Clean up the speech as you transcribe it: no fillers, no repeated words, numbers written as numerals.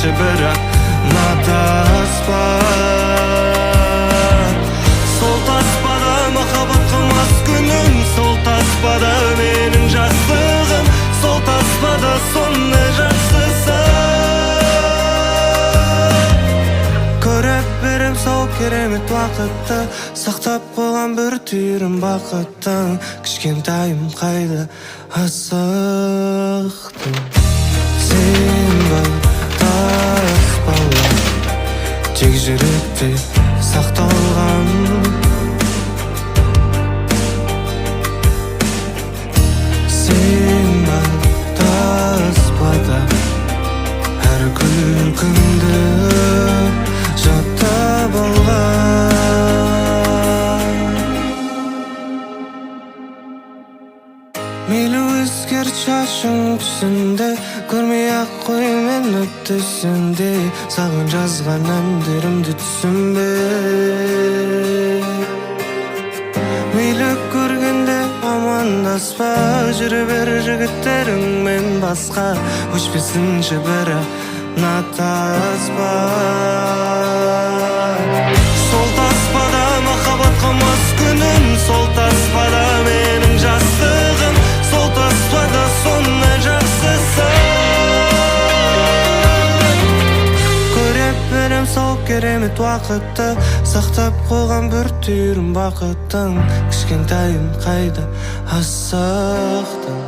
Өшпесінші бірақ мына таспа. Сол таспада махаббатқа мас күнім, сол таспада менің жастығым, сол таспада сондай жақсысы. Көріп берем сол керемет уақытты, сақтап қойған бір түйірім бақыттың. Кішкентайым, қайда асықтың? Сен бар таспалар тек жүректе сақталған. Сен бар таспада әр күлкіңді жаттап алған. Мейлі өзгерт шашың түсінде, көрмей ақ қой мені түсінде. Саған жазған әндерімді түсінбе. Мейлі көргенде амандаспа, жүре бер жігіттеріңмен басқа. Өшпесінші бірақ мына таспа. Сол таспада махаббатқа мас күнім, сол таспада менің жастығым, сол таспада сондай жақсысы. Көріп берем сол керемет уақытты, сақтап қойған бір түйірім бақыттың. Кішкентайым, қайда асықтың?